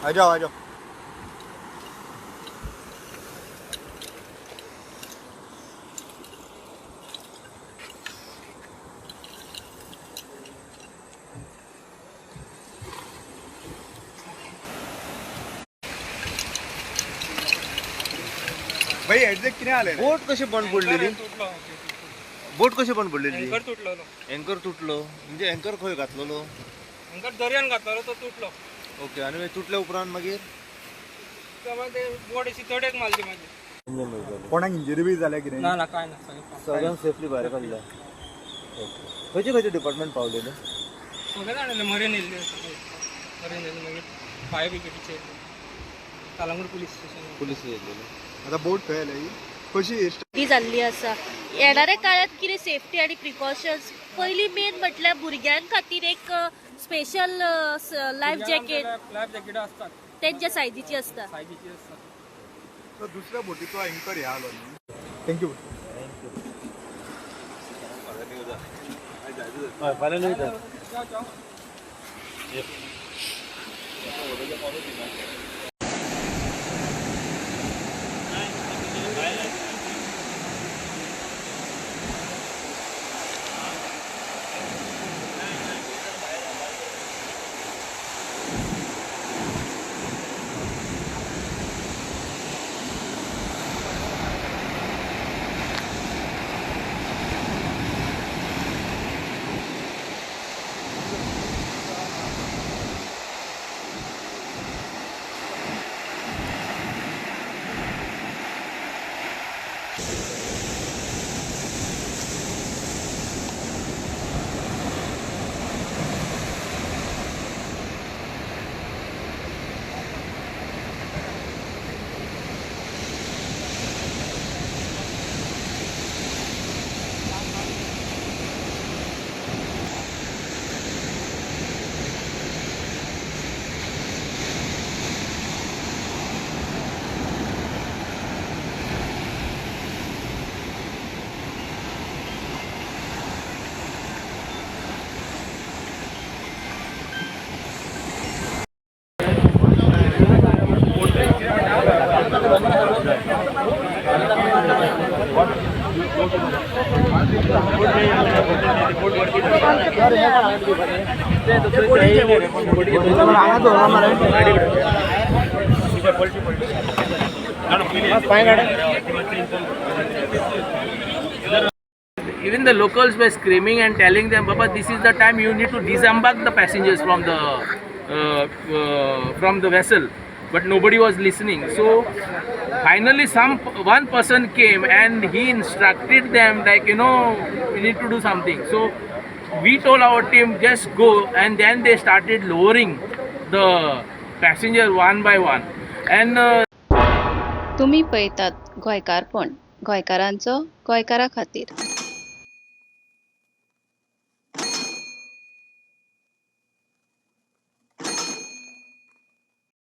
आ जाओ, आ जाओ. भाई, एक्झॅक्ट किती आले? बोट कशी बंद पडलेली? बोट कशी बंद पडलेली? अँकर तुटलो. अँकर तुटलो म्हणजे अँकर खंय घातलेलो? अँकर दर्यान घातलेलो, तो तुटलो. ओके, आनी मागीर तुटल्या उपरांत मागीर? ते मागीर ते बोट अशी तडेक मारली मागीर. कोणाक इंजरी बी जाल्या कितें? ना ना, काय ना, सगळें. सगळ्यांक सेफली भायर काडले. ओके, खंयचे खंयचे डिपार्टमेंट पावलेले? सगळे जाण येयले, मरीन येयल्ले, सगळे मरीन येयले, मागीर फायर ब्रिगेडीचे येयले, कलंगूट पुलीस स्टेशन. पुलीस येयलेले. आता बोट खंय आल्या ही? कशी? ती जाल्ली आसा. येणाऱ्या काळात कितें सेफ्टी आनी प्रिकॉशन्स? पयली मेन म्हटल्यार भुरग्यां खातीर एक स्पेशल लायफ जॅकेट. लायफ जॅकेटां आसतात. तेंच्या सायजीची आसता. सायजीची आसतात. तर दुसऱ्या बोटीचो अँकर ह्या आलो न्ही. Thank you. हय, फाल्यां वयता. Even the locals were screaming and telling them, "Baba, this is the time you need to disembark the passengers from the vessel." But nobody was listening. So finally, some one person came and he instructed them, like, we need to do something. So we told our team, just go, and then they started lowering the passenger one by one. And तुमी पळयतात गोंयकारपण, गोंयकारांचो गोंयकारा खातीर.